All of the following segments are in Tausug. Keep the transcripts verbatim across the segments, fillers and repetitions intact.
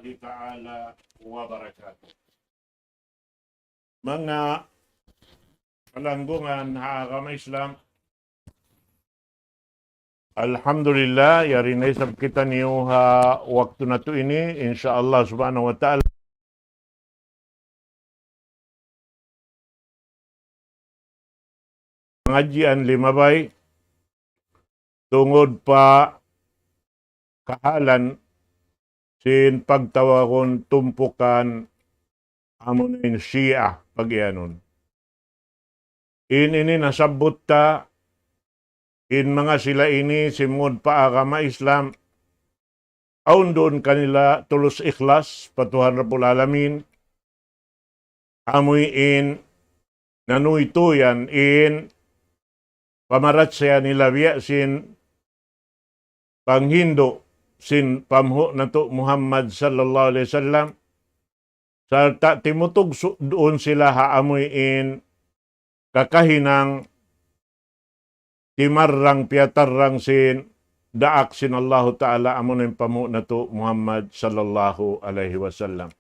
تعالى وبركاته. Manga palanggungan ha agama Islam, alhamdulillah, yari na isab kitaniyu ha waktu natu' ini, insya Allah subhanahu wa ta'ala. Pangadjian limabay, tungud pa kahalan sin pagtawagun tumpukan amu na in Shia pagiyanun. In ini nasabbut ta, in manga sila ini simud pa agama Islam, awn duun kanila tulus ikhlas pa Tuhan Rabbul Alamin, amuin nanuytuyan in pamarachaya nila biya' sin panghindu' sin panghu' natu' Muhammad sallallahu alayhi wasallam, sarta' timutug su-, duun sila ha amuin kakahinang timarrang piyatarrang sin daak sin Allahu Ta'ala amu na in panghu' natu' Muhammad sallallahu alayhi wasallam.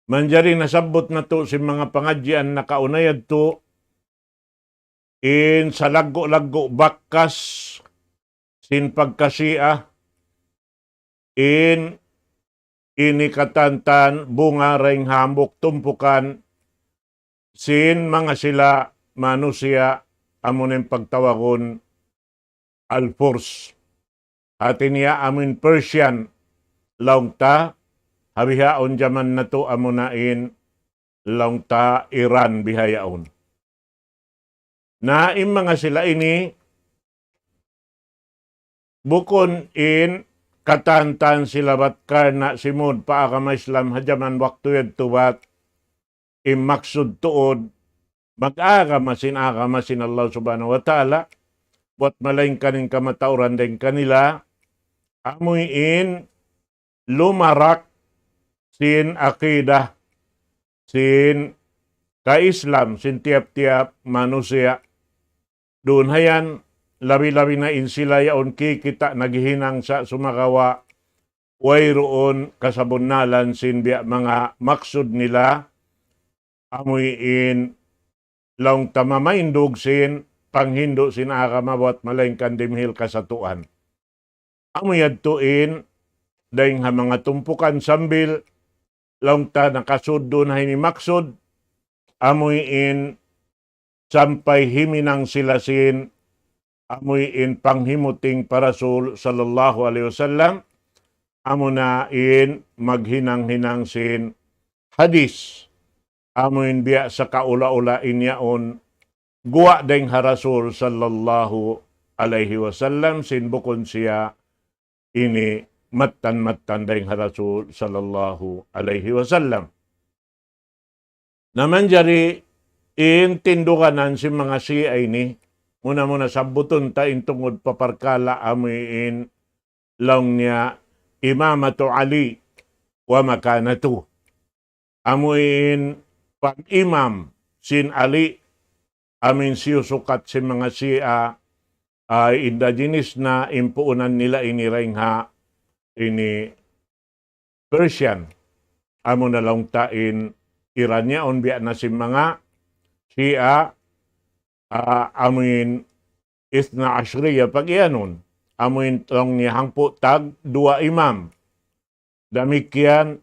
Manjari nasabbut natu' sin manga pangadjian nakauna yadtu, in salaggu'-laggu' bakas sin pagka-Shia, in ini katantan bunga dayn ha hambuuk tumpukan sin manga sila manusiya' amu na in pagtawagun Al-Furs. Hati niya amuin Persian laung ta, ha bihaun jaman natu' amu na in laung ta Iran bihaun. Na in manga sila ini, bukun in katantan sila bat karna' simud pa agama Islam ha jaman waktu yadtu bat in maksud tuud mag-agama sin agama sin Allah Subhanahu wa Ta'ala, buat malaingkan in kamatauran dayn kanila, amuin lumarak sin aqidah sin ka-Islam sin tiyap-tiyap manusiya'. Duun hayan, labi-labi na in sila yaun kikita' naghihinang sa' sumagawa' wayruun kasabunnalan sin biya' manga maksud nila, amuin laung ta mamaindug sin panghindu' sin agama buat malaingkan dimihil kasatuan. Amu yadtu in dayn ha manga tumpukan sambil laung ta nakasud duun ha ini maksud, amuin sampay himinang sila sin, amuin panghimuting pa Rasul sallallahu alayhi wasallam, amu na in maghinang-hinang sin hadis, amuin biya' sa kaula-ula in yaun guwa' dayn ha Rasul sallallahu alayhi wasallam sin bukun siya ini mattan-mattan dayn ha Rasul sallallahu alayhi wasallam. Na manjari in tinduganan sin manga Shia ini, muna-muna sabbutun ta in tungud pa parkala' amuin laung niya إمامة علي ومكانته. Amuin pag-imam sin Ali, amuin siyusukat sin manga Shia, ay indigenous na in puunan nila ini dayn ha ini Persian. Amu na laung ta in Iran yaun biya' na sin manga Shia, ah, amuin Ithna Ashriya pagiyanun. Amuin laung niya hangpu' tag duwa imam. Damikkiyan,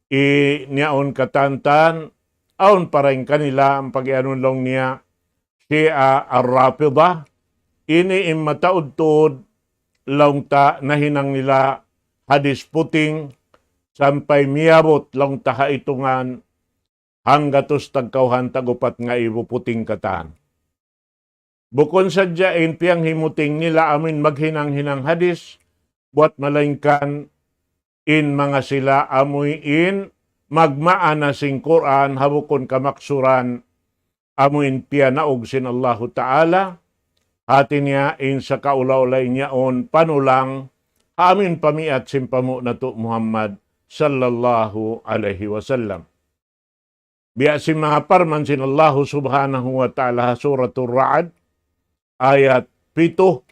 in yaun katantan, awn pa dayn kanila, in pagiyanun laung niya, Shia Ar-Rafidah, ini in mataud-tuud, laung ta nahinang nila hadis puting, sampay miyabut laung ta ha itungan, hanggatus tagkauhan tagupat ngaibu puting katan. Bukun sadja in piyanghimuting nila amuin maghinang-hinang hadis, buat malaingkan in manga sila amuin magmaana sin Qur'an ha bukun kamaksuran, amuin piyanaug sin Allahu Ta'ala, hati niya in sakaula-ula in yaun panulang, amuin pamiat sin panghu' natu' Muhammad sallallahu alayhi wasallam. Biya' sin manga parman sin Allahu Subhanahu wa Ta'ala ha Suratul Ra'd, ayat pitu,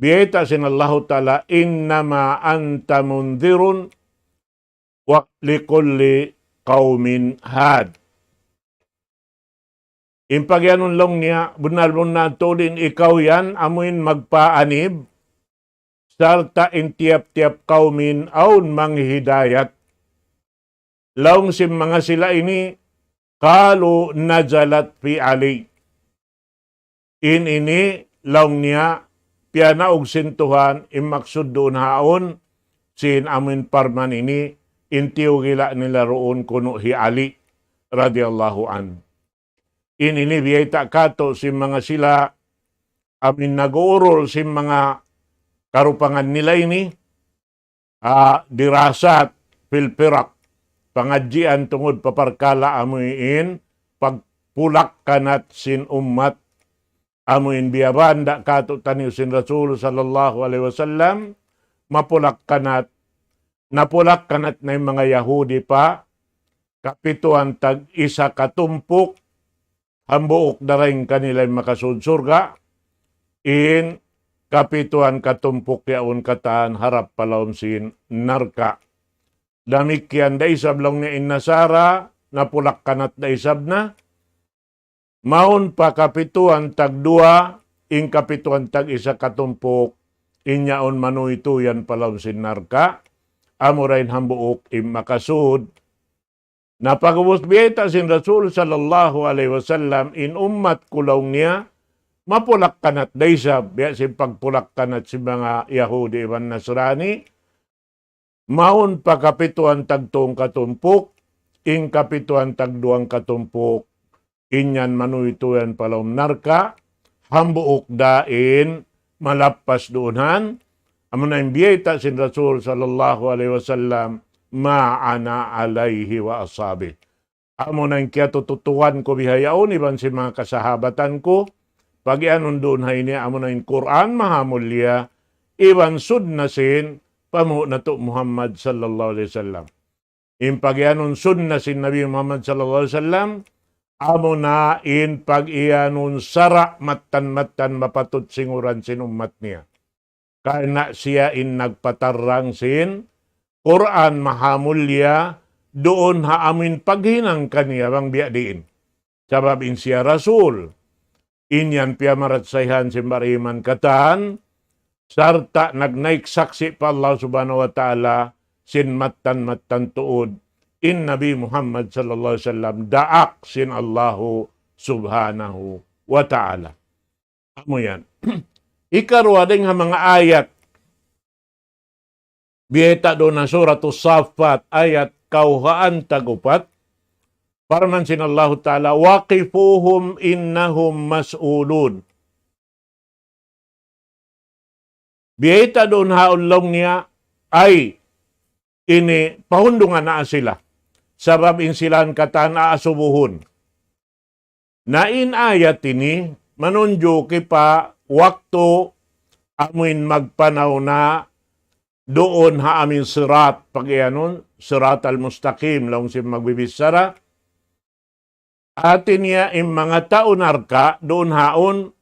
Biyayta' sin Allahu Ta'ala, إنما أنت منذر ولكل قوم هاد. In pagiyanun laung niya, bunnal-bunnal tuud in ikaw yan, amuin magpaanib, sarta' in tiyap-tiyap kawmin awn manghidayat. Laung sin manga sila ini, قالوا نزلت في علي. In ini, laung niya, piyanaug sin Tuhan, in maksud duun haun, sin amuin parman ini, in tiyugila' nila duun kunu' hi Ali, radiyallahu anhu. In ini biyayta' katu' sin manga sila, amuin nag-uurul sin manga karupangan nila ini, ah, دراسات في الفرق. Pangadjian tungud pa parkala' amuin pagpulakkanat sin ummat. Amuin biyabanda' katu' taniyu sin Rasul sallallahu alayhi wasallam, mapulakkanat, napulakkanat na in manga Yahudi pa kapituan tag-isa katumpuk, hambuuk dayn kanila in makasud surga', in kapituan katumpuk yaun katan harap pa lawm sin narka'. Damikkiyan da isab laung niya in Nasara, napulakkanat da isab na, mawn pa kapituan tagduwa, in kapituan tag-isa katumpuk, in yaun manuytuyan pa lawm sin narka', amura in hambuuk in makasud. Na pag'ubus biyayta' sin Rasul sallallahu alayhi wasallam, in ummat ku laung niya, mapulakkanat da isab, biya' sin pagpulakkanat sin manga Yahudi iban Nasrani, mawn pa kapituan tagtung katumpuk, in kapituan tagduwang katumpuk, in yan manuytuyan pa lawm narka', hambuuk da in malappas duun han, amuna in biyayta' sin Rasul sallallahu alayhi wasallam, ما أنا عليه وأصحابي. Amuna in kiyatututuan ku bihaun iban sin manga kasahabatan ku, pagiyanun duun ha ini amuna in Qur'an mahamulliya, iban sunna sin panghu' natu' Muhammad sallallahu alayhi wasallam. In pagiyanun sunna sin Nabi Muhammad sallallahu alayhi wasallam, amuna in pagiyanun sara' mattan-mattan mapatut singuran sin ummat niya. Karna' siya in nagpatarrang sin Qur'an mahamulliya duun ha amuin paghinang kaniya bang biya' diin. Sabab in siya Rasul, in yan piyamaratsayhan sin bariman katan, sarta' nagnaik saksi' pa Allah Subhanahu wa Ta'ala sin mattan-mattan tuud, in Nabi Muhammad sallallahu alayhi wasallam daak sin Allahu Subhanahu wa Ta'ala. Amu yan. Ikaruwa dayn ha manga ayat. Biyayta' duun ha Suratus Saffat, ayat kawhaan tag-upat. Parman sin Allahu Ta'ala, وقفوهم إنهم مسئولون. Biyayta' duun ha laung niya, ay, ini pahundungan na sila. Sabab in sila katan aasubuhun. Na in ayat ini, manunjuki pa waktu amuin magpanaw na duun ha amuin sirat, pagiyanun, sirat al-mustaqim, laung sin magbibichara. Hati niya in manga tau narka', duun haun,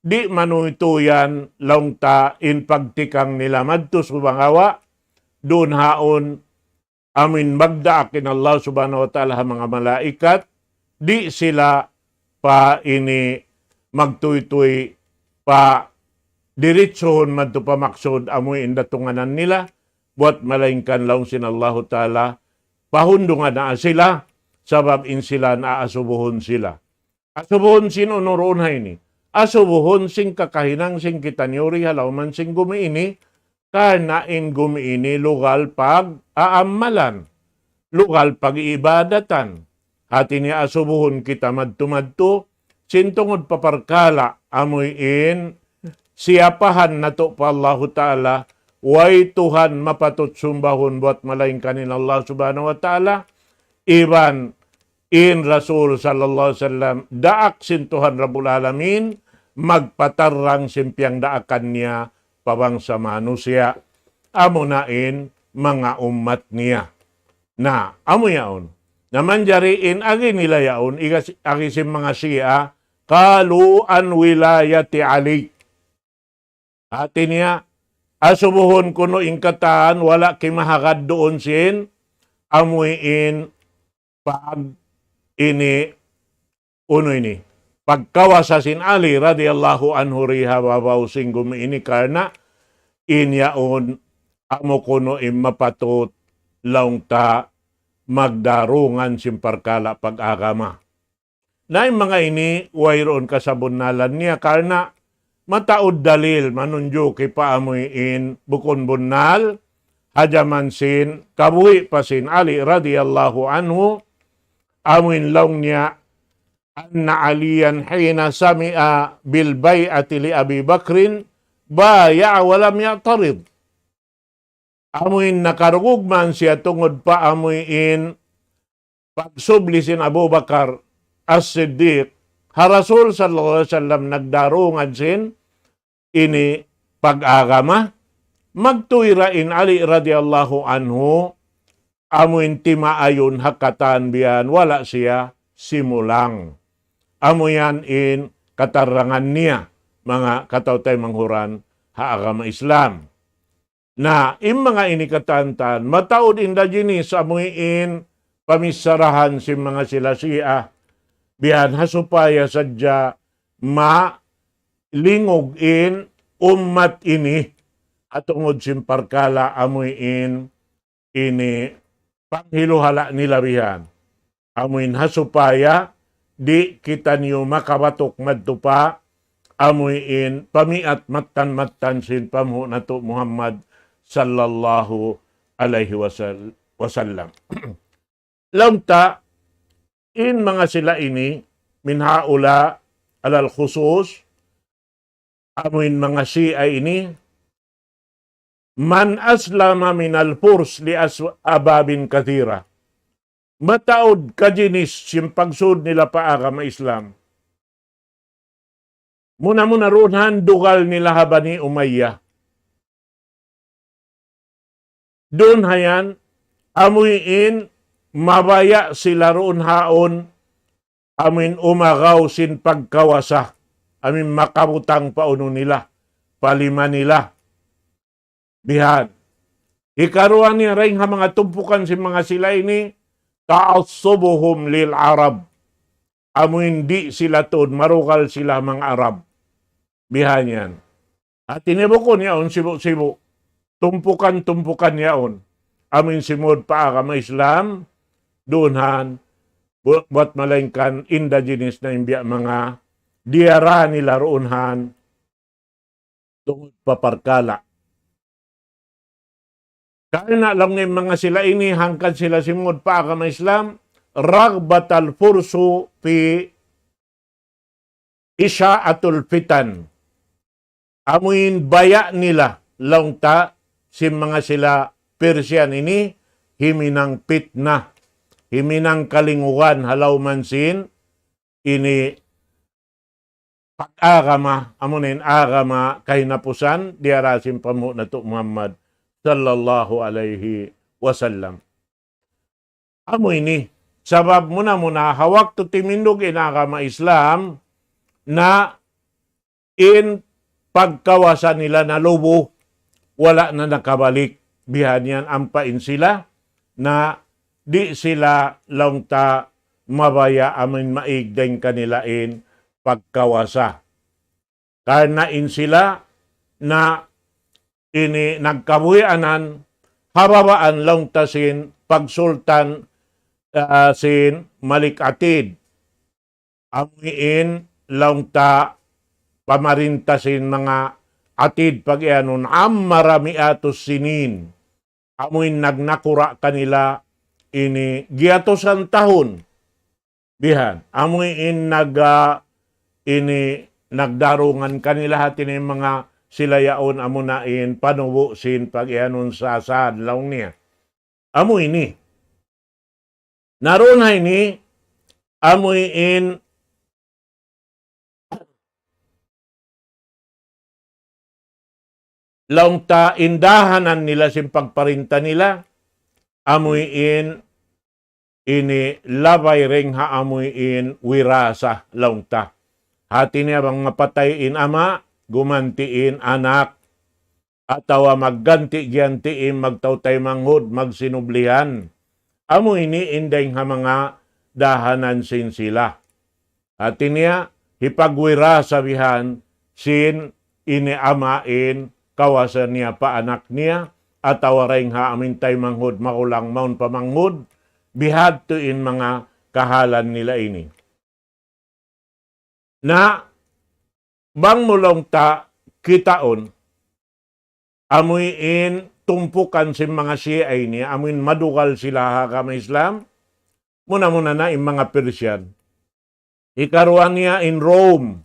di' manuytuyan laung ta in pagtikang nila madtu subangawa', duun haun, amuin magdaak in Allah Subhanahu wa Ta'ala ha manga malaikat, di' sila pa ini magtuytuy pa diritsuhun madtu pa maksud amuin datunganan nila, buwat malaingkan laung sin Allahu Ta'ala, pahundungan na sila, sabab in sila na asubuhun sila. Asubuhun sin unu duun ha ini. Asubuhun sin kakahinang sin kitaniyu di ha lawm sin gumi ini, karna' in gumi ini lugal pag-aamalan, lugal pag-iibadatan. Hati niya asubuhun kita madtu-madtu, sin tungud pa parkala', amuin, siyapahan natu' pa Allahu Ta'ala, way Tuhan mapatut sumbahun buwat malaingkan in Allah Subhanahu wa Ta'ala, iban in Rasul sallallahu alayhi wasallam, daak sin Tuhan Rabbul Alamin, magpatarrang sin piyangdaakan niya pa bangsa manusiya', amuna in manga ummat niya. Na, amu yaun. Na manjari in agi nila yaun, iga-, agi sin manga Shia, قالوا عن ولاية علي. Hati niya, asubuhun kunu' in katan, wala' kimahagad duun sin, amuin pag ini, unu ini, pagkawasa sin Ali radiyallahu anhu di ha babaw sin gumi ini karna' in yaun amu kunu' in mapatut laung ta magdarungan sin parkala' pag-agama. Na in manga ini, wayruun kasabunnalan niya karna' mataud dalil manunjuki pa amuin bukun bunnal, ha jaman sin kabuhi' pa sin Ali radiyallahu anhu, amuin laung niya, أن عليا حين سمع بالبيعة لأبي بكر بايع ولم يعترض. Amuin nakarugug man siya tungud pa amuin pagsubli sin Abu Bakar As-Siddiq, ha Rasul sallallahu alayhi wasallam nagdarungan sin ini pag-agama, magtuy ra in Ali radiyallahu anhu, amuin timaayun ha katan biya' yan, wala' siya simulang. Amu yan in katarangan niya, manga kataw-taymanghuran ha agama Islam. Na, in manga ini katantan, mataud in da jinis amuin pamissarahan sin manga sila Shia, biya' yan ha supaya sadja malingug in ummat ini, ha tungud sin parkala' amuin ini panghiluhala' nila biya' yan. Amuin ha supaya di' kitaniyu makabatuk madtu pa amuin pamiat mattan-mattan sin panghu' natu' Muhammad sallallahu alayhi wasal-, wasallam. Laung ta, in manga sila ini, من هؤلاء على الخصوص, amuin manga Shia ini, من أسلم من الفرس لأسباب كثيرة. Mataud kajinis sin pagsud nila pa agama Islam. Muna-muna duun ha dugal nila ha Bani Umayyah. Duun ha yan, amuin mabaya' sila duun haun, amuin umagaw sin pagkawasa, amuin makabutang pa unu nila, pa lima nila. Biya' yan. Hikaruwa niya dayn ha manga tumpukan sin manga sila ini, تعصبهم للعرب. Amuin di' sila tuud, marugal sila manga Arab. Biya' yan. Hati niya bukun yaun sibu'-sibu'. Tumpukan-tumpukan yaun. Amuin simud pa agama Islam, duun han, bu-, buwat malaingkan indigenous na in biya' manga diyara nila duun han, tungud pa parkala'. Karna' laung niya in manga sila ini, hangkan sila simud pa agama Islam, رغبة الفرس في إشاعة الفتن. Amuin baya' nila, laung ta, sin manga sila Persian ini, himinang pitna, himinang kalingugan, ha lawm sin ini pag-agama, amuna in agama kahinapusan, diyara sin panghu' natu' Muhammad sallallahu alayhi wasallam. Amu ini, sabab muna-muna, ha waktu timindug in agama Islam, na in pagkawasa nila nalubu, wala' na nakabalik. Biya' yan ampa in sila, na di' sila laung ta mabaya' amun maig dayn kanila in pagkawasa. Karna' in sila na ini nagkabuhianan ha babaan laung ta sin pagsultan, ah, sin Malik Atid. Amu in laung ta pamarinta sin manga Atid pag-iyanun, عمر مئات السنين. Amu in nagnakura' kanila ini giyatusan tahun. Bihan. Amu in nag-, ah, ini nagdarungan kanila hati niya in manga sila yaun amuna in panubu' sin pag-iyanun sasad laung niya. Amu ini. Na duun ha ini, amu in laung ta in dahanan nila sin pagparinta nila, amu in ini labay dayn ha amu in wirasa laung ta. Hati niya bang mapatay in ama', gumanti' in anak, atawa magganti-giyanti in magtautaymanghud, magsinublihan. Amu ini in dayng ha manga dahanan sin sila. Hati niya, hipagwirasa bihan sin ini ama' in kawasa niya pa anak niya, atawa dayng ha amin taymanghud magulang mawn pa manghud, bihadtu in manga kahalan nila ini. Na, bang mu laung ta kitaun, amuin tumpukan sin manga Shia ini, amuin madugal sila ha agama Islam, muna-muna na in manga Persian. Hikaruwa niya in Rome.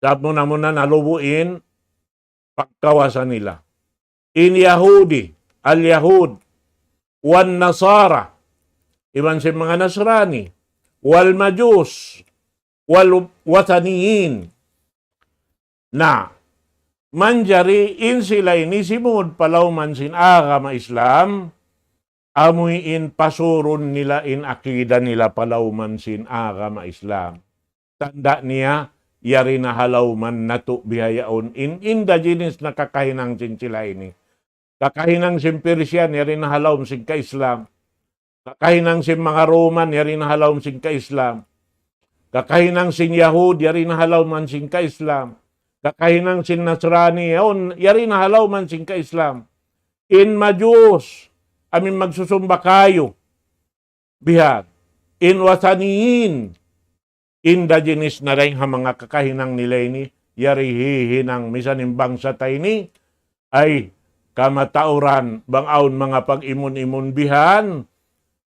Sa' muna-muna nalubu' in pagkawasa nila. In Yahudi, al-Yahud, wan Nasara, iban sin manga Nasrani, wal Majus, wal Wathaniyin. Na, manjari in sila ini simud pa lawm sin agama Islam, amuin pasurun nila in akida nila pa lawm sin agama Islam. Tanda' niya, yari na ha lawm natu' bihaun in indigenous na kakahinang sin sila ini. Kakahinang sin Persian, yari na ha lawm sin ka-Islam. Kakahinang sin manga Roman, yari na ha lawm sin ka-Islam. Kakahinang sin Yahud, yari na ha lawm sin ka-Islam. Kakahinang sin Nasrani, yaun, yari na ha lawm sin ka-Islam. In Majus, amuin magsusumba kayu. Bihan. In Wathaniyin, indigenous na dayng ha manga kakahinang nila ini, yari hihinang misan in bangsa ta ini, ay kamatauran bang awn manga pag-imun-imun bihan,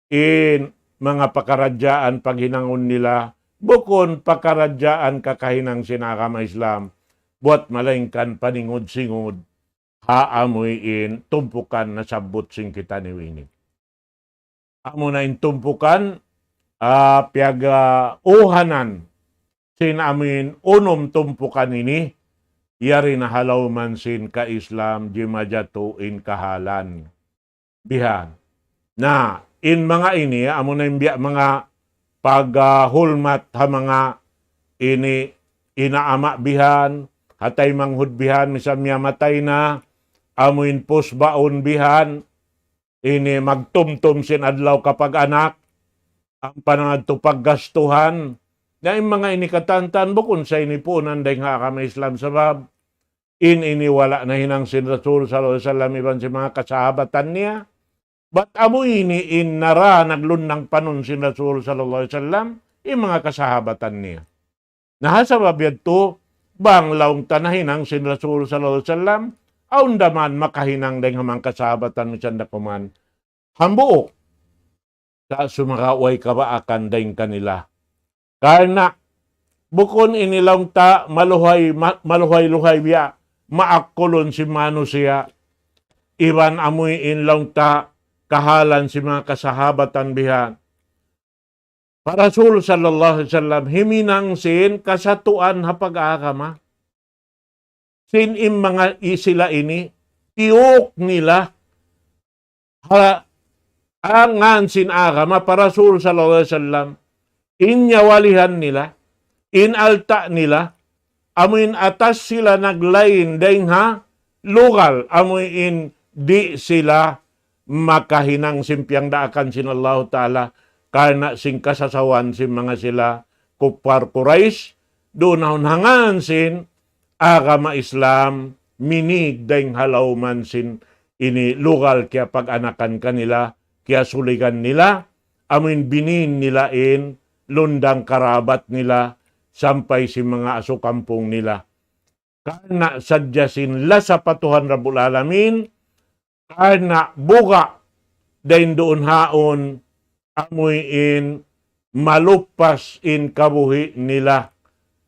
in manga pakaradjaan paghinangun nila, bukun pakaradjaan kakahinang sin agama Islam, buwat malaingkan paningud-singud, ha amuin tumpukan nasabbut sin kitaniyu ini. Amuna in tumpukan, ah, piyag-uhanan sin amuin unum tumpukan ini, yari na ha lawm sin ka-Islam, jimajatu in kahalan. Bihan. Na, in manga ini, amuna in biya' manga pag-, ah, hulmat ha manga ini ina' ama' bihan, ha taymanghud bihan, misan miyamatay na, amuin pusbaun bihan, ini magtumtum sin adlaw kapag-anak, ampa nangadtu paggastuhan. Na in manga ini katantan, bukun sa ini puunan dayng ha agama Islam sabab in ini wala' nahinang sin Rasul sallallahu alayhi wasallam iban sin manga kasahabatan niya. Bat amu ini in nara naglundang panun sin Rasul sallallahu alayhi wasallam, in manga kasahabatan niya. Na ha sabab yadtu, bang laung ta nahinang sin Rasul sallallahu alayhi wasallam, awn da man makahinang dayng ha manga kasahabatan misan da kuman hambuuk. Sa' sumagawa' way kabaakan dayng kanila. Karna' bukun ini laung ta maluhay, ma-, maluhay-luhay biya' maakulun sin manusiya'. Iban amuin laung ta kahalan sin manga kasahabatan bihan. Pa Rasul sallallahu alayhi wasallam, himinang sin kasatuan ha pag-agama. Sin in manga i-, sila ini, tiyuk nila, ha, ha ngan sin agama pa Rasul sallallahu alayhi wasallam, in nyawalihan nila, in alta' nila, amuin atas sila naglain dayng ha lugal, amuin di' sila makahinang sin piyangdaakan sin Allahu Ta'ala, karna' sin kasasawan sin manga sila kuffar Quraysh, duun ha ngan sin agama Islam, minīg dayng ha lawm sin ini lugal kiyapag-anakan kanila, kiyasuligan nila, amuin binin nila in lundang karabat nila, sampay sin manga asu kampung nila. Karna' sadja sin lasa pa Tuhan Rabbul Alamin, karna' buga' dayn duun haun, amuin malupas in kabuhi' nila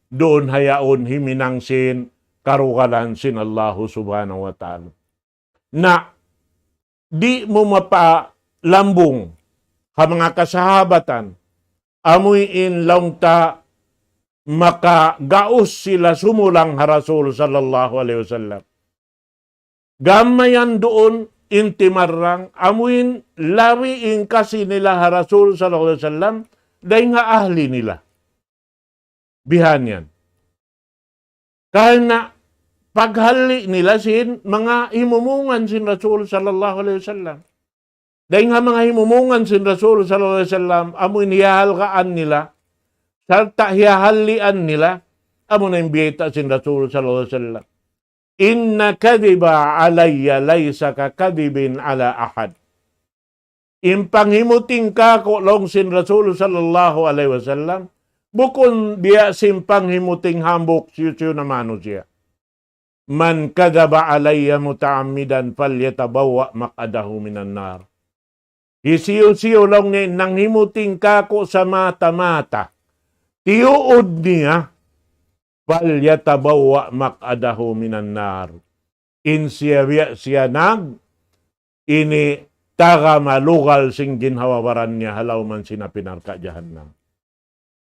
duun ha yaun himinang sin karugalan sin Allahu Subhanahu wa Ta'ala. Na, di' mu mapalambung ha manga kasahabatan, amuin laung ta makagaus sila sumulang ha Rasul sallallahu alayhi wasallam. Gam mayan duun in timarrang, amuin labi in kasi nila ha Rasul sallallahu alayhi wasallam, dayn ha ahli nila. Bihan yan. Karna' paghalli' nila sin manga himumungan sin Rasul sallallahu alayhi wasallam. Dayn ha manga himumungan sin Rasul sallallahu alayhi wasallam, amu in hiyahalgaan nila, sarta' hiyahallian nila, amu na in biyayta' sin Rasul sallallahu alayhi wasallam. إن كذبا علي ليس ككذب على أحد. In panghimuting kāku' laung sin Rasul sallallahu alayhi wasallam, bukun biya' sin panghimuting hambuuk hisiyu-siyu na manusiya'. من كذب علي متعمدا فليتبوأ مقعده من النار. Hisiyu-siyu laung niya in nanghimuting kāku' samata-mata, tiyuud niya, فليتبوأ مقعده من النار. In siya biya' siya nag-, ini tagama lugal sin ginhawa-baran niya ha lawm sin api narka' jahannam.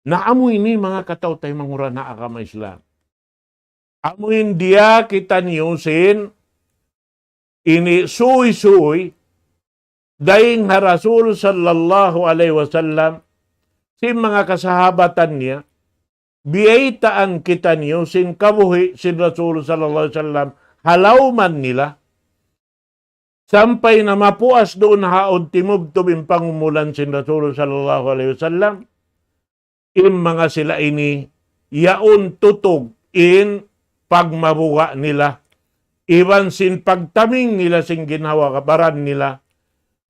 Na amu ini manga kataw-taymanghuran ha agama Islam. Amu in diya kitaniyu sin ini suysuy dayn ha Rasul sallallahu alayhi wasallam, sin manga kasahabatan niya, biyaytaan kitaniyu sin kabuhi' sin Rasul sallallahu alayhi wasallam ha lawm nila, sampay na mapuas duun ha yaun timubtub in pangumulan sin Rasul sallallahu alayhi wasallam, in manga sila ini, yaun tutug in pagmabuga' nila, iban sin pagtaming nila sin ginhawa-baran nila,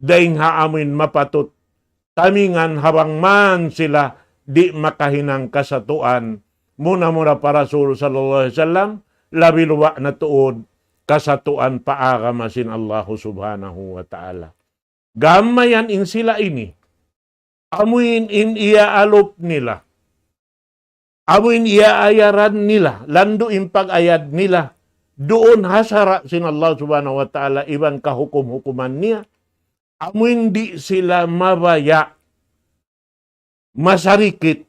dayn ha amuin mapatut tamingan ha bang man sila di' makahinang kasatuan, muna-muna pa Rasul sallallahu alayhi wasallam, labi-labi na tuud kasatuan pa agama sin Allahu subhanahu wa ta'ala. Gam mayan in sila ini, amuin in iyaalup nila, amuin iyaayaran nila, landu' in pag-ayad nila duun ha sara' sin Allah subhanahu wa ta'ala iban kahukum-hukuman niya, amuin di' sila mabaya' masarikit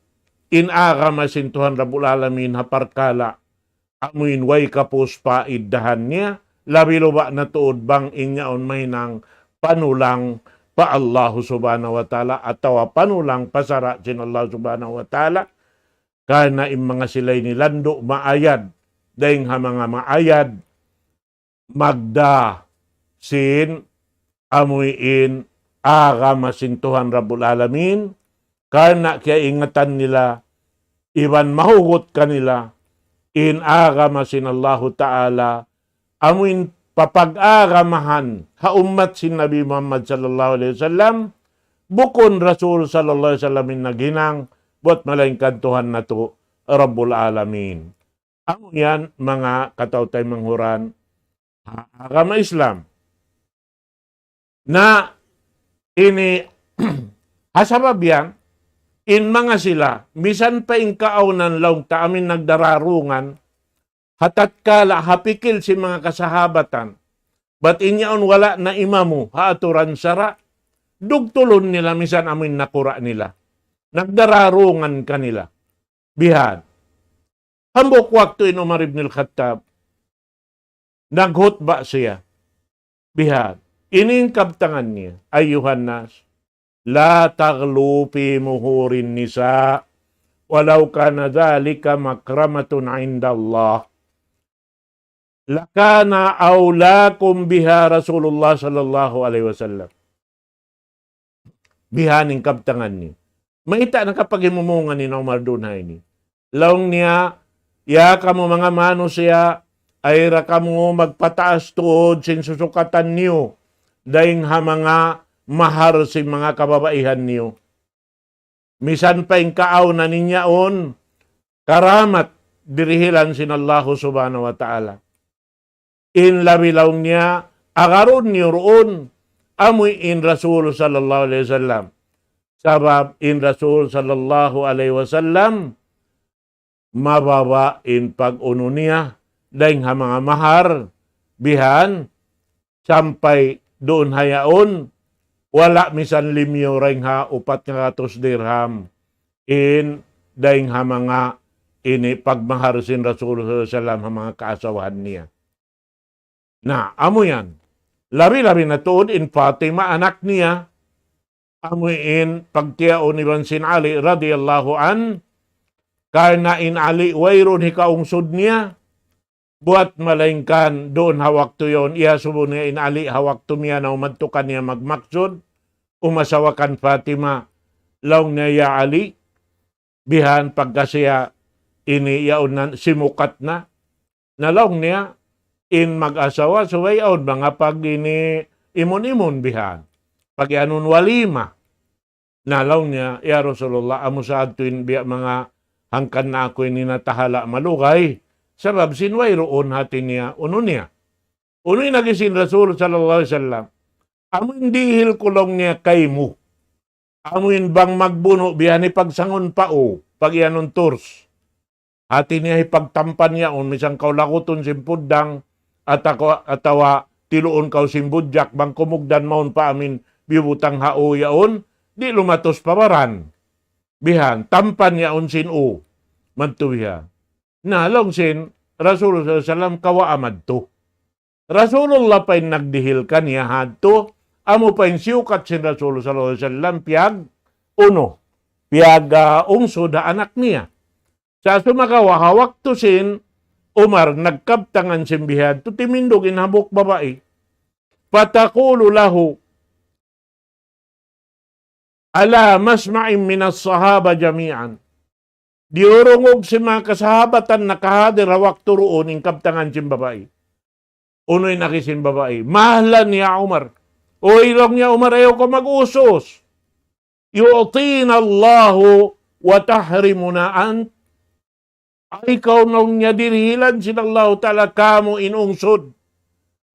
in agama sin Tuhan Rabbul Alamin ha parkala' amuin way kapus pa iddahan niya, labi-labi na tuud bang in yaun mahinang panulang pa Allahu subhanahu wa ta'ala atawa panulang pa sara' sin Allah subhanahu wa ta'ala, karna' in manga sila ini landu' maayad, dayn ha manga maayad, magdā sin amuin agama sin Tuhan Rabbul Alamin, karna' kiyaingatan nila iban mahugut kanila in agama sin Allahu Ta'ala, amuin papag-agamahan ha ummat sin Nabi Muhammad sallallahu alayhi wasallam, bukun Rasul sallallahu alayhi wasallam in naghinang, buwat malaingkan Tuhan natu' Rabbul Alamin. Amu yan manga kataw-taymanghuran ha agama Islam. Na ini ha sabab yan, in manga sila, misan pa in kaawnan laung ta amuin nagdararungan, ha tatkala ha pikil sin manga kasahabatan, bat in yaun wala' naimamu ha aturan sara', dugtulun nila misan amuin nakura' nila. Nagdararungan kanila. Bihan. Hambuuk waktu in Umar ibn al-Khattab, naghutba siya. Bihan. Ini in kabtangan niya, أيها الناس، لا تغلوا في مهور النساء، ولو كان ذلك مكرمة عند الله، لكان أولاكم بها رسول الله صلى الله عليه وسلم. Bihan in kabtangan niya. Mayta' nakapaghimumungan in Umar duun ha ini? Laung niya, ya kamu manga manusiya', ayaw da kamu magpataas tuud sin susukatan niyu dayn ha manga mahar sin manga kababaihan niyu. Misan pa in kaawnan in yaun karamat dirihilan sin Allahu subhanahu wa ta'ala. In labi laung niya, agarun niyu duun, amuin Rasul sallallahu alayhi wasallam. Sabab in Rasul sallallahu alayhi wasallam, mababa' in pag-unu niya, dayn ha manga mahar, bihan, sampay duun ha yaun, wala' misan limiyu dayn ha upat ngagatus dirham, in dayn ha manga ini pagmahar sin Rasul sallallahu alayhi wasallam ha manga kaasawahan niya. Na, amu yan. Labi-labi na tuud in Fatima anak niya, amu in pagtiyaun iban sin Ali radiyallahu anhu, karna' in Ali wayruun hikaungsud niya, buwat malaingkan duun ha waktu yaun, iyasubu niya in Ali ha waktu miyanaw madtu kaniya magmaksud, umasawa kan Fatima, laung niya, "Ya Ali," bihan pagka siya ini yaun na simukat na. Na laung niya, in mag-asawa, subay awn manga pag ini imun-imun bihan. Pag-iyanun walima. Na laung niya, "Ya Rasulullah, amu sa adtu in biya' manga hangkan na aku ini natahala' malugay. Sabab sin wayruun," hati niya, unu niya. Unu in agi sin Rasul sallallahu alayhi wasallam. "Amu in dihil ku," laung niya, "kaymu. Amu in bang magbunu' bihan hipagsangun pa u, pag-iyanun turs. Hati niya hipagtampan yaun, misan kaw lagutun sin puddang, atako-, atawa tiluun kaw sin budjak, bang kumugdan mawn pa amin biyubutang ha u yaun, di' lumatus pa baran. Bihan, tampan yaun sin u." Madtu bihan. Na, laung sin Rasulullah sallallahu alayhi wasallam, "Kawaa madtu." Rasulullah pa in nagdihil kaniya hadtu, amu pa in siyukat sin Rasul sallallahu alayhi wasallam, piyag-, unu, piyag-, ah, ungsud ha anak niya. Sa' sumagawa' ha waktu sin Umar nagkabtangan sin biha' yadtu, timindug in hambuuk babai. فتقول له على مسمع من الصحابة جميعا. Diyurungug sin manga kasahabatan nakahadir ha waktu duun in kabtangan sin babai. Unu in agi sin babai, "مهلا يا عمر." "Uy," laung niya, "Umar, ayaw kaw mag-usus. يعطينا الله وتحرمنا أنت." Ay kaw, laung niya, dihilan sin Allahu Ta'ala kamu in ungsud.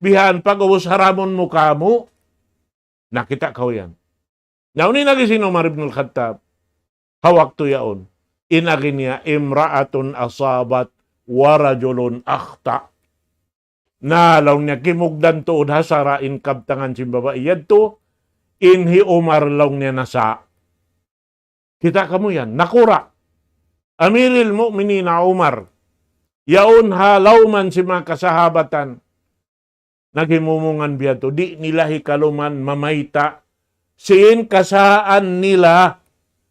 Bihan pag-ubus haramun mu kamu. Nakita' kaw yan. Na unu in agi sin Umar ibn al-Khattab ha waktu yaun? In agi niya, امرأة أصابت ورجل أخطأ. Na laung niya, kimugdan tuud ha sara' in kabtangan sin babai yadtu, in hi Umar laung niya nasa'. Kita' kamu yan, nakura'. Amiril Mu'minin Umar, yaun ha lawman sin manga kasahabatan, naghimumungan biya' yadtu, di' nila hikaluman mamayta' sin kasaan nila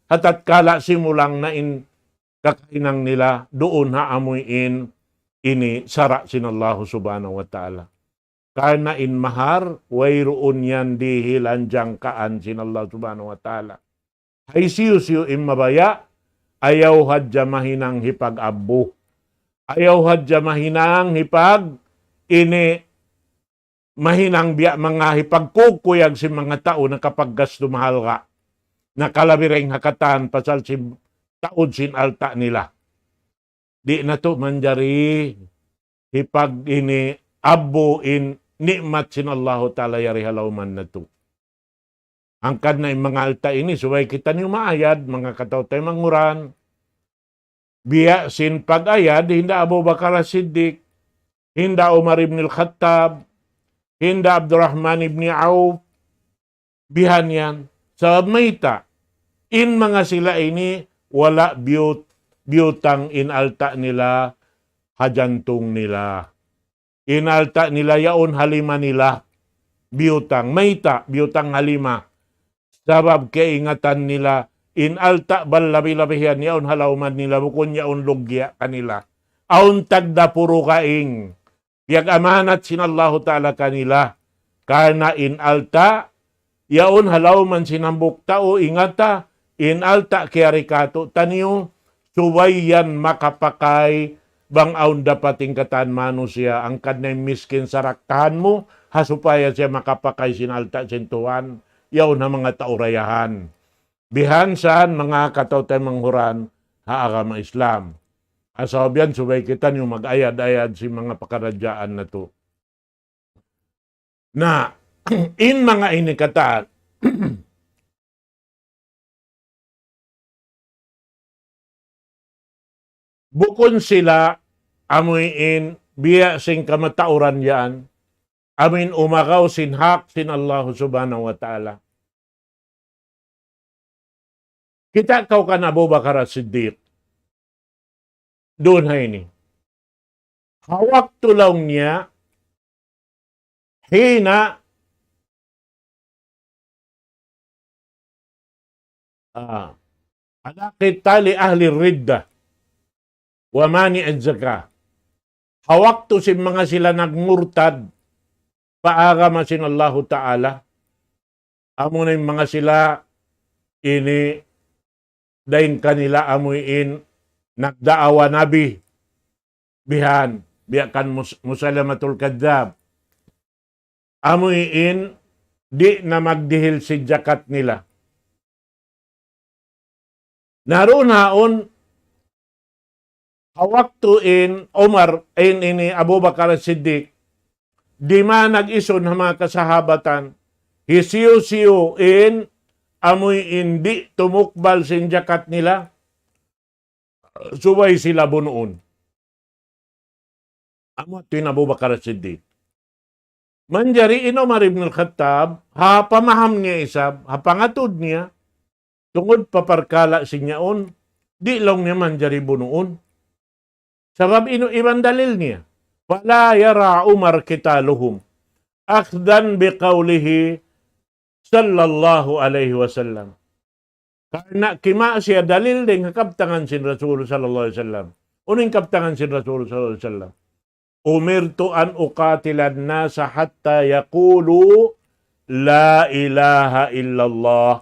ha tatkala simulang na in kakahinang nila duun ha amuin ini sara' sin Allahu Subhanahu wa Ta'ala. Karna' in mahar, wayruun yan dihilan jangkaan sin Allah Subhanahu wa Ta'ala. Hisiyu-siyu in mabaya', ayaw hadja mahinang hipag-abbu. Ayaw hadja mahinang hipag-, ini, mahinang biya' manga hipagkukuyag sin manga tau nakapaggastu mahalga'. Nakalabi dayn ha katan pasal sin taud sin alta' nila. Di' natu' manjari hipag-, ini, abbu in ni'mat sin Allahu Ta'ala yari ha lawman natu'. Hangkan na in manga alta' ini, subay kitaniyu maayad, manga kataw-taymanghuran. Biya' sin pag-ayad, hinda Abu Bakar As-Siddiq, hinda Umar ibn al-Khattab, hinda Abdurrahman ibn Auf, bihan yan. Sabab mayta', in manga sila ini, wala' biyut-, biyutang in alta' nila ha jantung nila. In alta' nila yaun ha lima nila biyutang. Mayta', biyutang ha lima? Sabab kaingatan nila, in alta' bang labi-labi yan, yaun ha lawman nila, bukun yaun lugya' kanila. Awn tagdapu dugaing piyag-amanat sin Allahu Ta'ala kanila. Karna' in alta', yaun ha lawman sin hambuuk tau, ingata, in alta' kiyari kātu'niyu, subay yan makapakay bang awn dapat in katan manusiya', hangkan na in miskin sarakkahan mu, ha supaya siya makapakay sin alta' sin Tuhan, yaun ha manga tau dayahan. Bihan san manga kataw-taymanghuran ha agama Islam. Sabab yan subay kitaniyu mag-ayad-ayad sin manga pakaradjaan natu'. Na, in manga ini katan, bukun sila amuin biya' sin kamatauran yan, amuin umagaw sin hak sin Allah Subhanahu wa Ta'ala. Kita' kaw kan Abu Bakar As-Siddiq. Duun ha ini. Ha waktu laung niya, hina, ah, ala qitali ahli ridda wa mani az-zakah. ha waktu sin manga sila nagmurtad pa agama sin Allahu Ta'ala, amuna in manga sila ini dayn kanila amuin nagdaawa nabi bihan, biya' kan Mus-, Musailamatul Kadzab. Amuin di' na magdihil sin jakat nila. Na duun haun, ha waktu in Umar, in ini Abu Bakar Siddiq, di' man nag-isun ha manga kasahabatan, hisiyu-siyu in amuin di' tumukbal sin jakat nila, subay sila bunuun. Amu yadtu in Abu Bakar Siddiq. Manjari in Umar ibn al-Khattab, ha pamaham niya isab, ha pangatud niya, tungud pa parkala' sin yaun, di' laung niya manjari bunuun. Sabab unu iban dalil niya. فلا يرى عمر قتالهم أخذا بقوله صلى الله عليه وسلم. Karna' kimaas siya dalil dayn ha kabtangan sin Rasul sallallahu alayhi wasallam. Unu in kabtangan sin Rasul sallallahu alayhi wasallam? أمرت أن أقاتل الناس حتى يقولوا لا إله إلا الله.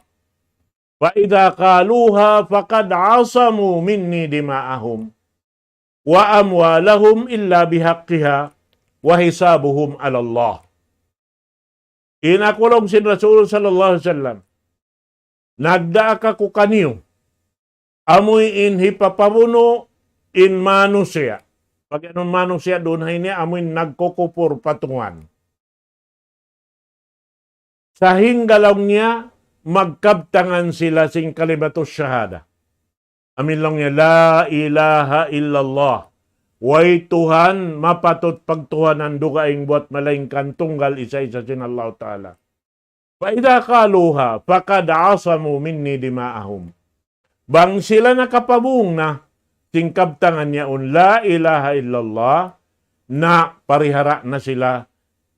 فإذا قالوها فقد عصموا مني دماءهم وأموالهم إلا بحقها وحسابهم على الله. In aku laung sin Rasul sallallahu alayhi wasallam, nagdaak aku kaniyu, amuin hipapabunu' in manusiya'. Pag-anu in manusiya' duun ha ini, amuin nagkukupur pa Tuhan. Sahingga laung niya magkabtangan sila sin kalimatus shahada. Amuin laung niya, لا إله إلا الله. Way Tuhan mapatut pagtuhanan dugaing buwat malaingkan tunggal isa-isa sin Allahu Ta'ala. فإذا قالوها فقد عصموا مني دماءهم. Bang sila nakapabung na sin kabtangan yaun لا إله إلا الله, na parihara na sila,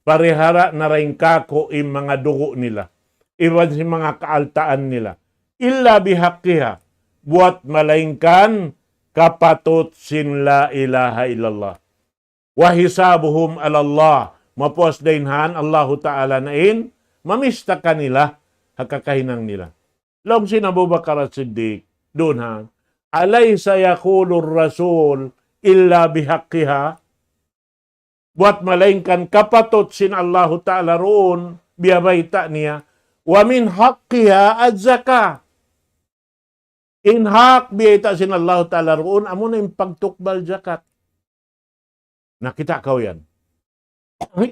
parihara na dayn kāku' in manga dugu' nila, iban sin manga kaaltaan nila. إلا بحقها, buwat malaingkan kapatut sin لا إله إلا الله. وحسابهم على الله. Mapuas dayn ha Allahu Ta'ala na in mamista kanila ha kakahinang nila. Laung sin Abu Bakar As-Siddiq, duun ha, أليس يقول الرسول إلا بحقها؟ Buwat malaingkan kapatut sin Allahu Ta'ala duun, biyabayta' niya, ومن حقها الزكاة. In hak biyayta' sin Allahu Ta'ala duun, amuna in pagtukbal jakat. Na kita' kaw yan.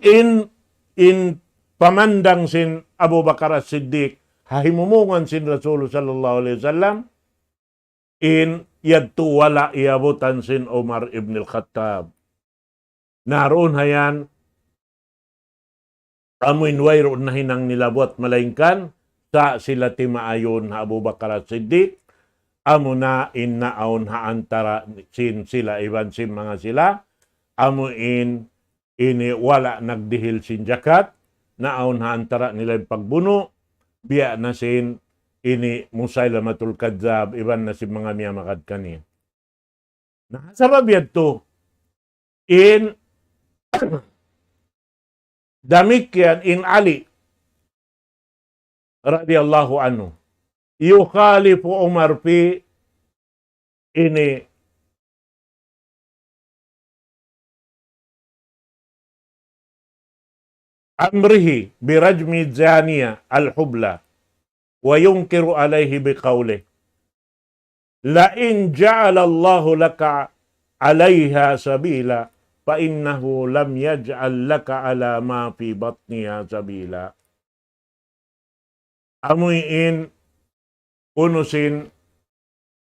In, in pamandang sin Abu Bakar As-Siddiq, ha himumungan sin Rasul sallallahu alayhi wasallam, in yadtu wala' iyabutan sin Umar ibn al-Khattab. Na duun ha yan, amuin wayruun nahinang nila buwat malaingkan, sa' sila timaayun ha Abu Bakar As-Siddiq, amuna in naawn ha antara sin sila iban sin manga sila, amuin ini wala' nagdihil sin jakat, naawn ha antara nila in pagbunu', biya' na sin ini Musailamatul Kadzab, iban na sin manga miyamagad kaniya. Na, sabab yadtu, in damikkiyan in Ali radiyallahu anhu, يخالف عمر في ini أمره برجم الزانية الحبلى، وينكر عليه بقوله: لئن جعل الله لك عليها سبيلا، فإنه لم يجعل لك على ما في بطنها سبيلا. Amuin unu sin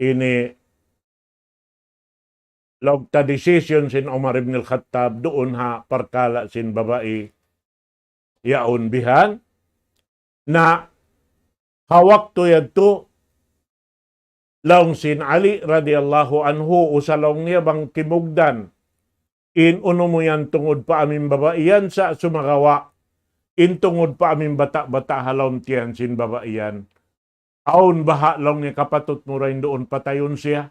ini laung ta decision sin Umar ibn al-Khattab duun ha parkala' sin babai yaun bihan. Na ha waktu yadtu laung sin Ali radiyallahu anhu, usa laung niya bang kimugdan in unu mu yan tungud pa amin babai yan sa' sumagawa' in tungud pa amin bata'-bata' ha lawm tiyan sin babai yan. Awn baha' laung niya kapatut mu dayn duun patayun siya.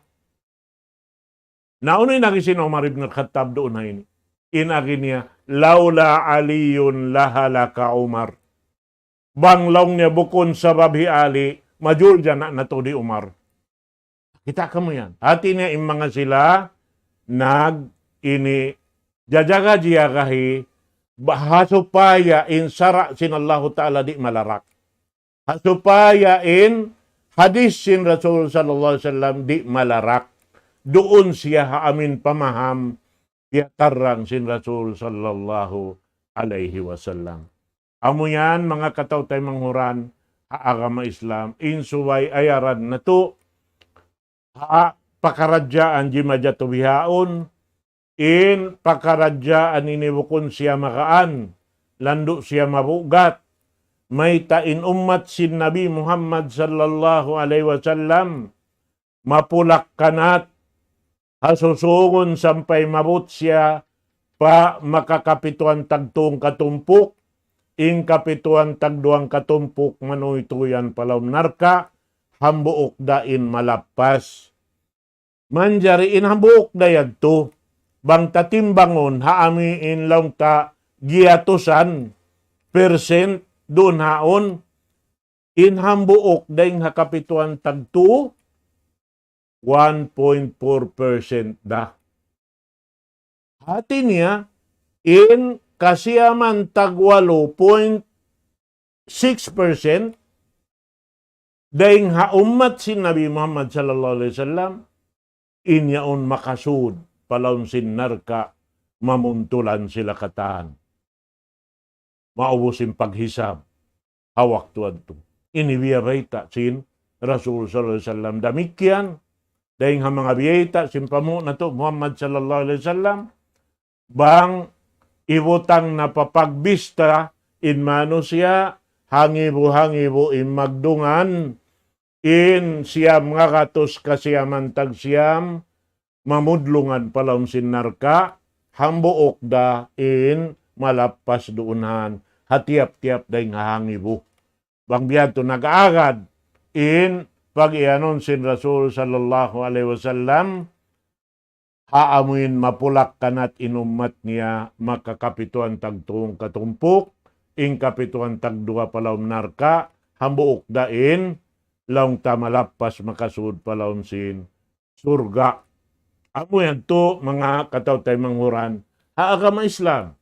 Na unu in agi sin Umar ibn al-Khattab duun ha ini? in agi niya, "Laula Aliyun lahalaka Umar." Bang laung niya bukun sabab hi Ali, majul jana natu' di Umar. Kita' kamu yan. Hati niya in manga sila nag ini jajaga-jiyagahi, bah, ha supaya in sara' sin Allahu Ta'ala di' malarak. Ha supaya in hadis sin Rasul sallallahu alayhi wasallam di' malarak. Duun siya ha amin pamaham, piyatarrang sin Rasul sallallahu alayhi wasallam. Amu yan, manga kataw-taymanghuran ha agama Islam, in subay ayaran natu', ha pakaradjaan jimajatu bihaun, in pakaradjaan ini bukun siya magaan, landu' siya mabugat, mayta' in ummat sin Nabi Muhammad sallallahu alayhi wasallam, mapulak kanat, ha susungun sampay mabut siya pa makakapituan tagtung katumpuk, in kapituan tagduang katumpuk manuytuyan pa lawm narka', hambuuk da in malappas. Manjari in hambuuk da yadtu, bang ta timbangun ha amu in laung ta giyatusan percent duun haun, in hambuuk dayn ha kapituan tagtu, one point four percent da. Hati niya, in kasiyaman tagwalu point six percent dayn ha ummat sin Nabi Muhammad sallallahu alayhi wasallam, in yaun makasud pa lawm sin narka', mamuntulan sila katan. Maubus in paghisab ha waktu yadtu. Ini biya' bayta' sin Rasul sallallahu alayhi wasallam. Damikkiyan, dayn ha manga biyayta' sin panghu' natu' Muhammad sallallahu alayhi wasallam, bang ibutang na pa pagbista in manusiya', hangibu-hangibu in magdungan, in siyam ngagatus kasiyaman tagsiyam, mamudlungan pa lawm sin narka', hambuuk da in malappas duun han, ha tiyap-tiyap dayn ha hangibu. Bang biya' yadtu nag-aagad in pag-iyanun sin Rasul sallallahu alayhi wasallam, ha amuin mapulak kanat in ummat niya, makakapituan tagtung katumpuk, in kapituan tagduwa pa lawm narka', hambuuk da in laung ta malappas makasud pa lawm sin surga'. Amu yadtu manga kataw-taymanghuran ha agama Islam.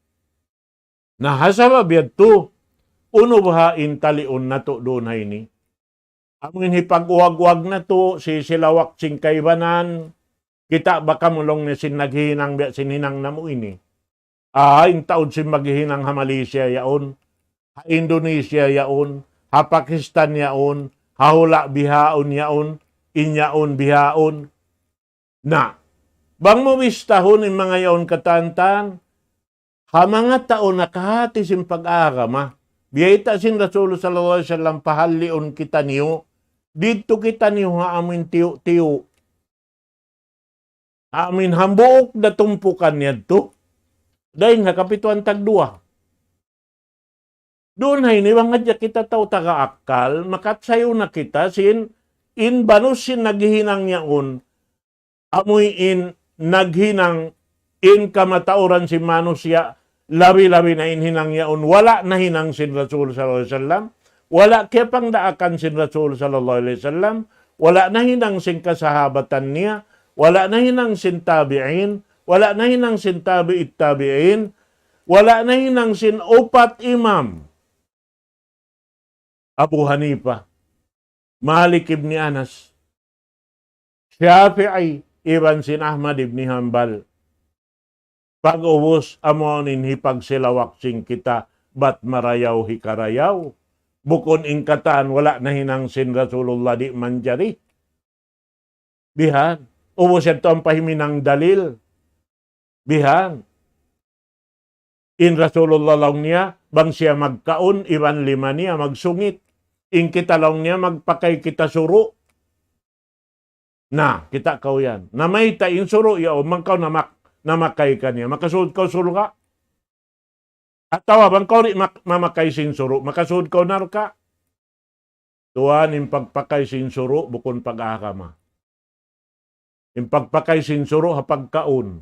Na ha sabab yadtu, unu baha' in taliun natu' duun ha ini? Amu in hipag-uwag-uwag natu', sisilawak sin kaibanan, kita' ba kamu laung niya sin naghihinang biya' sin hinang namu' ini? Ah, in taud sin maghihinang ha Malaysia yaun, ha Indonesia yaun, ha Pakistan yaun, ha hula' bihaun yaun, in yaun bihaun. Na, bang mu bistahun in manga yaun katan-katan, ha manga tau nakahati sin pag-agama. Biyayta' sin Rasul sallallahu alayhi wasallam, pahalliun kitaniyu, didtu kitaniyu ha amuin tiyu'-tiyu'. Ha amuin hambuuk da tumpukan yadtu, dayn ha kapituan tagduwa. Duun ha ini bang hadja kita tau taga akkal, makatsayu na kita sin in banus sin naghihinang yaun, amuin naghinang in kamatauran sin manusiya', labi-labi na in hinang yaun, wala' nahinang sin Rasul sallallahu alayhi wasallam, wala' kiyapangdaakan sin Rasul sallallahu alayhi wasallam, wala' nahinang sin kasahabatan niya, wala' nahinang sin tabi'in, wala' nahinang sin tabi'it tabi'in, wala' nahinang sin upat imam. Abu Hanifa, Malik ibn Anas, Shafi'i, iban sin Ahmad ibn Hanbal. Pag-ubus, amu in hipagsilawak sin kita, bat marayaw hikarayaw. Bukun in katan, wala' nahinang sin Rasulullah di' manjari. Bihan. Ubus yadtu ampa himinang dalil. Bihan. In Rasulullah laung niya, bang siya magkaun, iban lima niya magsungit. In kita laung niya, magpakay kita suru'. Na, kita' kaw yan. Na mayta' in suru' yaun, bang kaw namak-, namakay kaniya. Makasud kaw surga'. Atawa bang kaw di' mak-, mamakay sin suru', makasud kaw narka'. Tuwan, in pagpakay sin suru', bukun pag-agama. In pagpakay sin suru' ha pagkaun.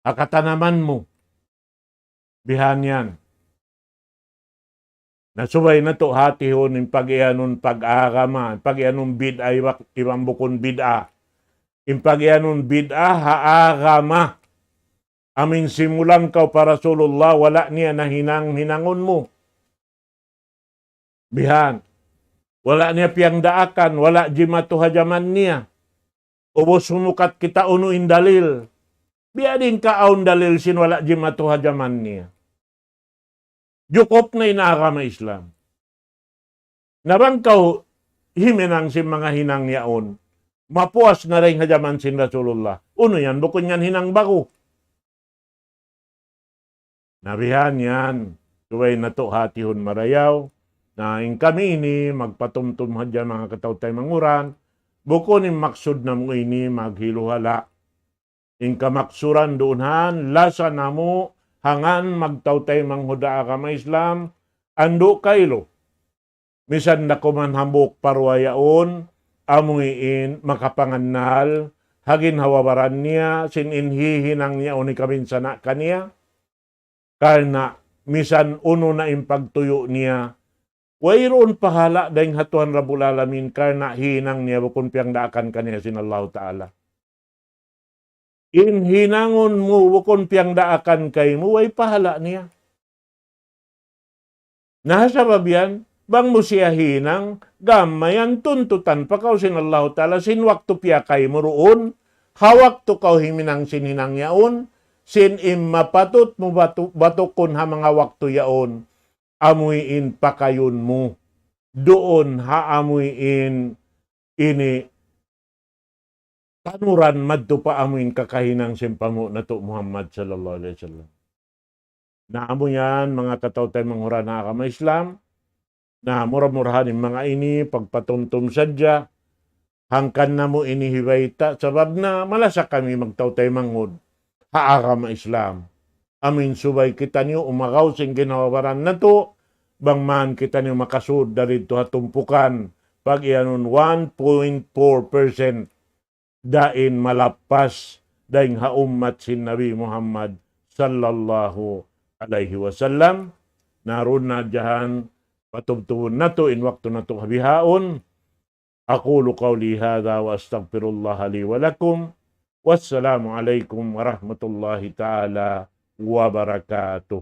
ha katanaman mu. Bihan yan. Na subay natu' hatihun in pag-iyanun pag-agama, in pag-iyanun bid'a iban, iban bukun bid'a. In pag-iyanun bid'a ha agama. Amu in simulang kaw pa Rasulullah, wala' niya nahinang, hinangun mu. Bihan. Wala' niya piyagdaakan, wala' jimatu ha jaman niya. Ubus humukat kita unu in dalil. Biya' diin ka awn dalil sin wala' jimatu ha jaman niya. Jukup na in agama Islam. Na bang kaw himinang sin manga hinang yaun, mapuas na dayn ha jaman sin Rasulullah. Unu yan, bukun yan hinang ba'gu. Na bihan yan, subay natu' hatihun marayaw. Na in kami ini, magpatumtum hadja manga kataw-taymanghuran, bukun in maksud namu' ini maghiluhala'. In kamaksuran duun han, lasa namu', hangkan magtaw-taymanghud ha agama Islam, andu' kailu. Misan da kuman hambuuk pa duwa yaun, amu in makapangannal, ha ginhawa-baran niya, sin in hihinang niya unu in kabinsana' kaniya. Karna' misan unu na in pagtuyu' niya, wayruun pahala' dayn ha Tuhan Rabbul Alamin, karna' hinang niya bukun piyagdaakan kaniya sin Allahu Ta'ala. In hinangun mu bukun piyagdaakan kaymu, way pahala' niya. Na ha sabab yan, bang mu siya hinang, gam mayan tuntutan pa kaw sin Allahu Ta'ala, sin waktu piyakay mu duun, ha waktu kaw himinang sin hinang yaun, sin in mapatut mu batu-, batukun ha manga waktu yaun, amu in pakayun mu, duun ha amu in ini tanuran madtu pa amu in kakahinang sin panghu' natu' Muhammad sallallahu alayhi wasallam. Na amu yan, manga kataw-taymanghuran ha agama Islam. Na mura-murahan in manga ini, pagpatumtum sadja. Hangkan namu' ini hibayta', sabab na malasa kami magtaw-taymanghud ha agama Islam. Amu in subay kitaniyu umagaw sin ginhawa-baran natu', bang man kitaniyu makasud dayn didtu ha tumpukan, pag-iyanun one point four percent dayn malappas dayn ha ummat sin Nabi Muhammad sallallahu alayhi wasallam. Na duun na hadja han, patubtubun natu' in waktu natu' ha bihaun. أقول قولي هذا وأستغفر الله لي ولكم. والسلام عليكم ورحمة الله تعالى وبركاته.